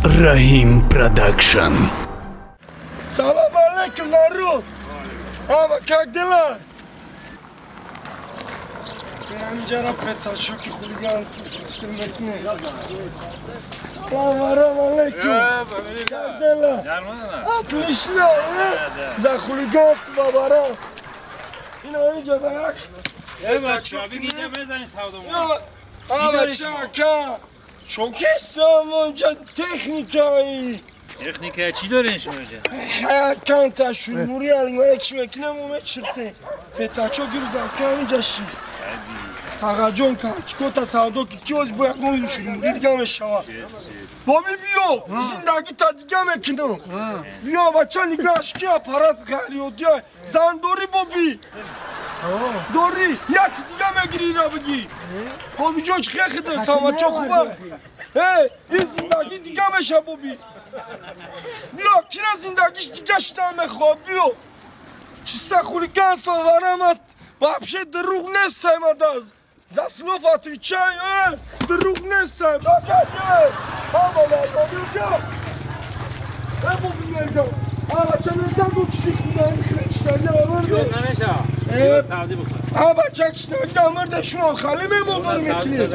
Rahim Production. Салам алейкум, народ! Ама, как дела? Ҳаминҷара петачоки хулиганство ташкил мекунем. Салам алейкум! Как дела? Отлично! За хулиганство, барон! Ин ҳаминҷа як бача, чокистам, онҷа техникаи. Техника чӣ дорин шумо инҷа? Канта шурмури алинга чӣ мекунем, мо мечирпем. Петачоки рӯзака ҳаминҷа ши. Тағаҷон чикота савдо ки киоз бо ягон шурмури дига мешавад. Боби биё, зиндагита дига мекунам. Биё бача нигаҳш ки аппарат ғайриоддия. Зан дорӣ боби? Дорӣ, яки дига мегирӣ ира бигӣ. Боби ҷон чӣ хеда саломатиё хуба? Э, ин зиндагӣ дига меша боби. Биё, кира зиндагиш дига шудан мехоҳад, биё. Чиста хулиганство варам аст. Вообще дурӯғ нестай мадаз. За слов отвечай, дурӯғ нестай. Бакаде. Ама бабига. Э боби мегам. Ама чанеза гучти худам хречтага аварда. Намеша. Сабзӣ бихӯр. А бача кишнага амарда шумо хали мемондар мекунед.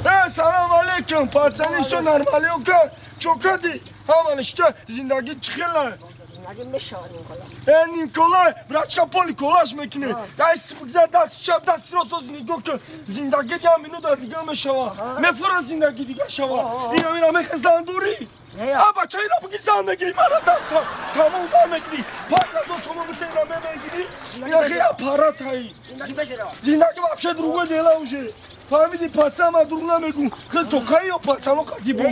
Э, салам алейкум, пацаны, всё нормально, ока? Чо кардӣ? Ҳама ништа зиндагӣ чӣ хела? Зиндагӣ мешавад Николай. Э, Николай, брачка поли колаш мекунӣ. Ай сипгза даст чап даст рост оз нигоҳ кун. Зиндагӣ я минута дига мешава. Мефора зиндагӣ дига шава. Ина мира мехе зан дорӣ? А бача ира буги зан мегирӣ, мара даст тамом зан мегирӣ. Панҷ ҳазор сомон бите ира мегирӣ. Ина хе аппарат ҳай. Зиндагӣ вообще другое дело уже. Фаҳмидӣ пацан, ман дурӯғ намегӯм. Хел токаи ё пацано қадӣ бу?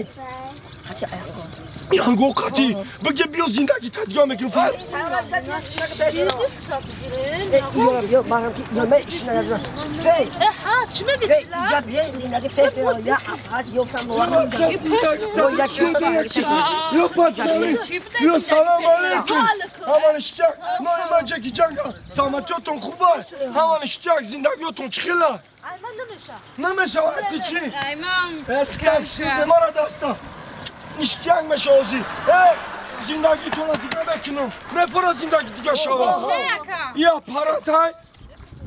Янго қати биге биё зиндагӣ та дига мекунем. Фаҳм? Ё пацаны, ё салам алейкум. Ҳама ништяк. Нои ман Ҷеки Ҷанга. Саломатиётон хуба? Ҳама ништяк, зиндагиётон чӣ хела? Намешавад ти чӣ? Такси мара даста. Ништяк мешавозӣ. Э, зиндагитона дига мекунам. Мефора зиндагӣ дига шава. И аппаратай.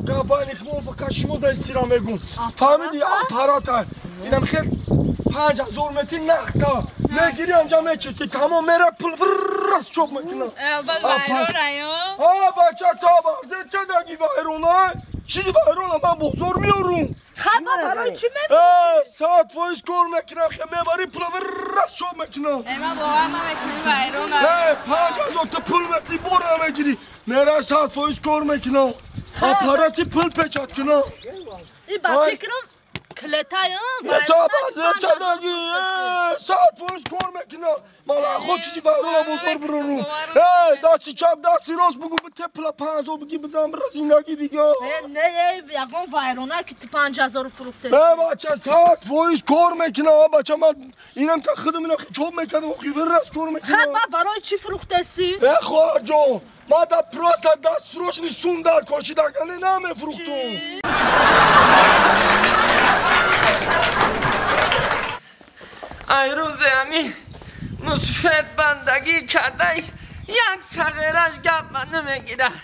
Габаникмон фақат шумо дай сира мегум. Фаҳмидӣ аппаратай. Инам хел 5000 метр нақта. Мегирӣ анҷа мечити. Тамом мера пул вррррас чоп мекунам. А бача та варзе чадаги вайрона? Чӣ вайрона ман бозор меорум. Хаба барои чӣ мефурӯшӣ? Э, 100% кор мекунам, хе мебарӣ пула вррррас чоп мекунам. Э, ман бовар намекунам вайрона. Э, 5000 та пул мети бор намегирӣ. Мера 100% кор мекунам. Аппарати пул печат кунам. И ба фикрам клетаям вайрона. Чадаги, 100% кор мекунам. Ман худ чизи вайрона бозор бурунум. Э, дасти чап, дасти рост бугу бите пула 5000 биги бизан бира зиндагӣ дига. Не, не, ягон вайрона ки ту 5000 фурӯхтест. Э, бача 100% кор мекунам, бача ман инам та худам ина чоп мекардам, хиврас кор мекунам. Хаба барои чӣ фурӯхтеси? Э, хоҳарҷон, ман да просто дастсрочни сум дар кошидагане намефурӯхтум. Ай рӯзе ҳамин мусфет бандагӣ кардай як сағираш гап ма намегирад.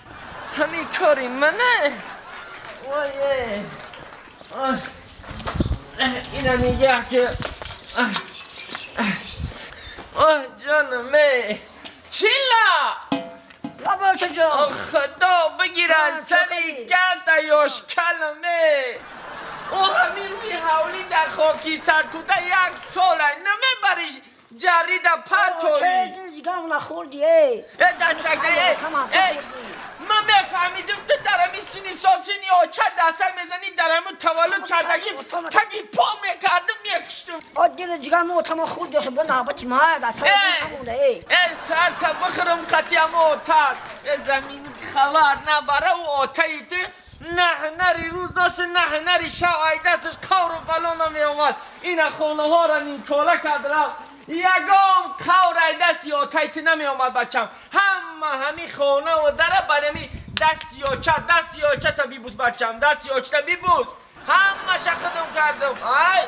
Ҳамин кори мане. Вое. Ина нигаҳ ки. Оҳ ҷонаме. Чила! Худо бигирад сари галта ёшкаламе. О ҳамин рӯи ҳавлӣ дар хоки сартуда як сола намебариш ҷарида партоӣ. Э дастак, э ман мефаҳмидим ту дар ҳамин сини сосини оча дастак мезанӣ дар ҳамин таваллуд кардагӣ таги по мекардим мекуштум. Э сарта бихӯрам қати ҳама отак. Э замин хабар набара ӯ отаи ту на ҳунари рӯз дошт, на ҳунари шав, ай дасташ қавру бало намеомад. Ина хонаҳоро нимкола кард рафт. Ягон қавр ай дасти отаи ту намеомад бачам. Ҳама ҳамин хонаву дара барами дасти оча, дасти очата бибӯс бачам, дасти очата бибӯс. Ҳамаша худам кардам. Ай,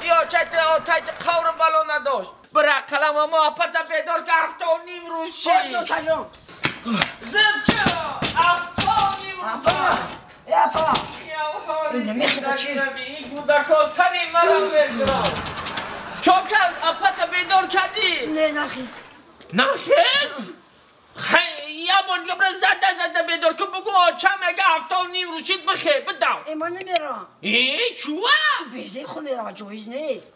и очата отаи ту қавру бало надошт. Бира ақалам ама апата бедор ки 7:30 рӯз шид. Чаҷон. Зид чаро? 7:30 рӯз. Апа. Намехеза чи? Ин кӯдако сари маро мехӯрад. Чо кард? Апата бедор кардӣ? Не, нахез. Нахез? Я бор дига бира зада зада бедор кун, бугӯ оча мега 7:30 рӯз шид, бихе, бидав. Э, ман намерам. Э, чува? Безе ху мерава, ҷоиз нест.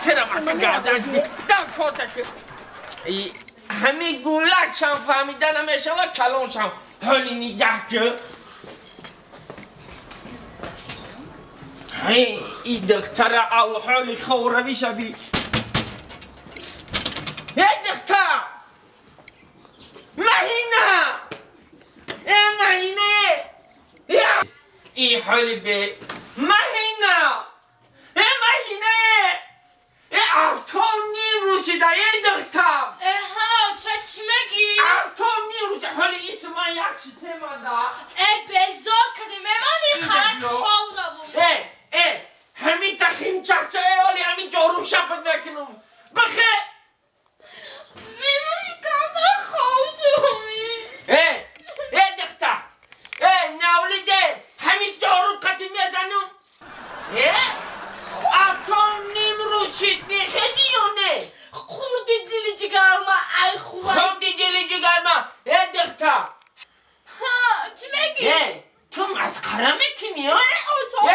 Тира вақти гардан дам фотак. Ҳами гулакшам фаҳмида намешава, калоншам. Ҳоли нигаҳ ки. И духтара ав ҳоли ховравӣ шави. Э, духтар! Маҳина! Э, Маҳина! И ҳоли бе Маҳина! Э, Маҳина! Э, 7:30 рӯз шида, э, духтар! Э, ҳа, оча чӣ мегӣ? 7:30 рӯз ҳоли исма як чӣ темада. Э, безор кардӣ, мемонӣ харак ховраву. Э, э, ҳамин тахимчахча, э, ҳоли ҳамин ҷоруб шапат мекунам. Бихе! Мемонӣ камтар хов шумӣ. Э, э, духтар! Э, навлиде, ҳамин ҷоруб қатӣ мезанам. Э, 7:30 рӯз шид, мехезӣ ё не? Хурди дили ҷигарма, ай хува. Хурди дили ҷигарма, э, духтар! Ҳа, чӣ мегӣ? Э, ту масхара мекунӣ, а?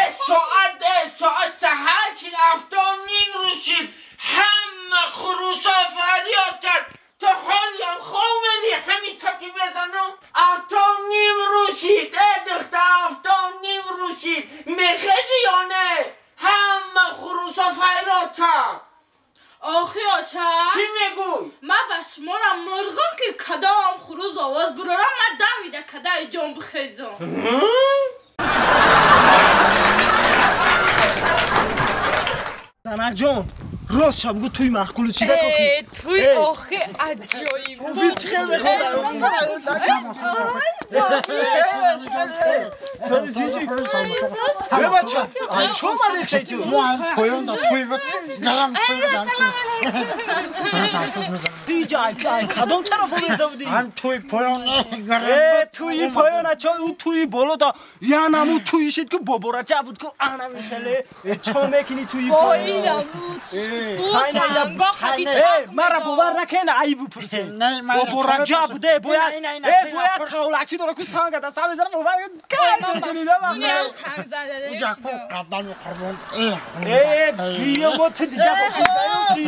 Э, соат, э, соат саҳар шид, 7:30 рӯз шид, ҳама хурӯсо фарёд кард. То ҳолиам хов мери, ҳамин тати мезанам. 7:30 рӯз шид, э, духтар, 7:30 рӯз шид, мехезӣ ё не? Ҳама хурӯсо фарёд кард. Охи оча? Чӣ мегӯй? Ман ба шуморо мурғам ки кадом хурӯз овоз бурорам, ман давида кадаи ҷон бихезам. Занакҷон, рост ша бугӯ, туй маъқулу чӣ да кохи? Э, туй охи аҷоиб. Офис чӣ хел мехоҳад? Сози чӣ? Э, бача, ай чӣ омадесай ту? Мо ам поён да туй буд, гарам туй буд. Диҷа, ай кадом тараф омеда будӣ? Ам туй поён гарам. Э, туи поён ачо, ӯ туи боло да янаму туи шид ку Бобораҷаб буд ку анами хеле. Чо мекунӣ туи поён? Мара бовар накена, ай бупурсен. Бобораҷаб буде, бояд, э, бояд тавлакчӣ дора ку санга да сам мезана, бовар кай мекунӣ да ман. Қадами қурбон. Э, биё мо ту дига бофидаёфтӣ.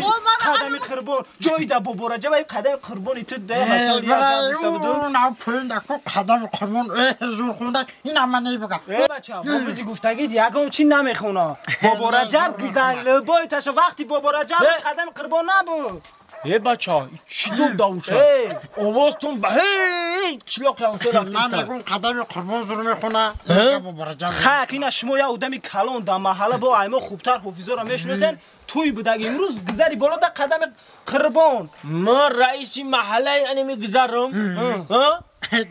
Қадами қурбон. Ҷои да Бобораҷаб ай қадами қурбони ту да бача буду. На поён да ку қадами қурбон, э, зур хунда, ин ама небуга. Э, бача, ҳофизи гуфтагид ягон чӣ намехона. Бобораҷаб гизан либои таша вақти Бобораҷаб қадами қурбон набуд. Э, бача, чӣ дум давуша? Овозтон ба ҳей чилоқ ҳамсо Ман рафтиста. мегӯм қадами қурбон зур мехона, Бобораҷаб. Хак ина шумо як одами калон дар маҳалла бо аймо хубтар ҳофизоро мешиносен. Туй будаг имрӯз гузари боло да қадами қурбон. Ман раиси маҳаллаи ани мегузарам.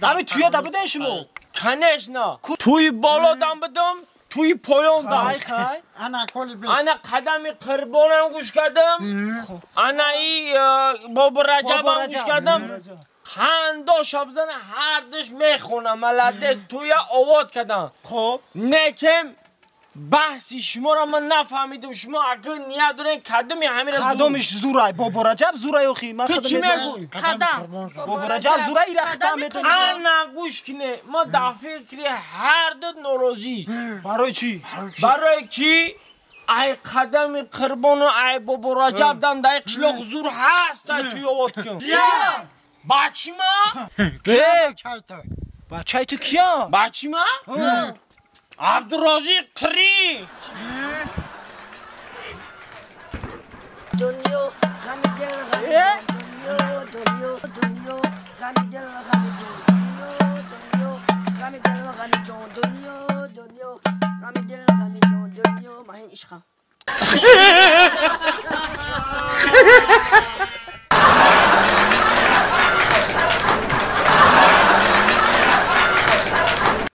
Ами туя да буден шумо? Конечно. Туи боло дам будам, туи поён дам. Хай, хай. Ана коли бес. Ана қадами қурбонам гӯш кардам. Ана и Бобораҷабам гӯш кардам. Хандо шабзана ҳардуш мехонам, молодец, туя овод кардам. Хоб. Некем баҳси шуморо ман нафаҳмидам. Шумо акл ният дорен кадоми ҳамира Кадомиш зурай? Бобораҷаб зурай охи. Ман Ту худам чӣ медонам. мегӯй? Қадам. Бобораҷаб зурай, ира хитам метонӣ. Ана гӯш кине, мо дар фикри ҳарду норозӣ. Барои чӣ? Барои ки ай қадами қурбону ай Бобораҷаб дам дар қишлоқ зур ҳаст, ай туй овод кун. Бачима? Э, Чай ту. бачаи ту кия? Бачима? Абдурозиқ қирӣ. Дунё ғами дил, ғами дунё, дунё, дунё, ғами дил, ғами ҷон, дунё, дунё, ғами дил, ғами ҷон, дунё, дунё, ғами дил, ғами ҷон, дунё, маҳин ишқам.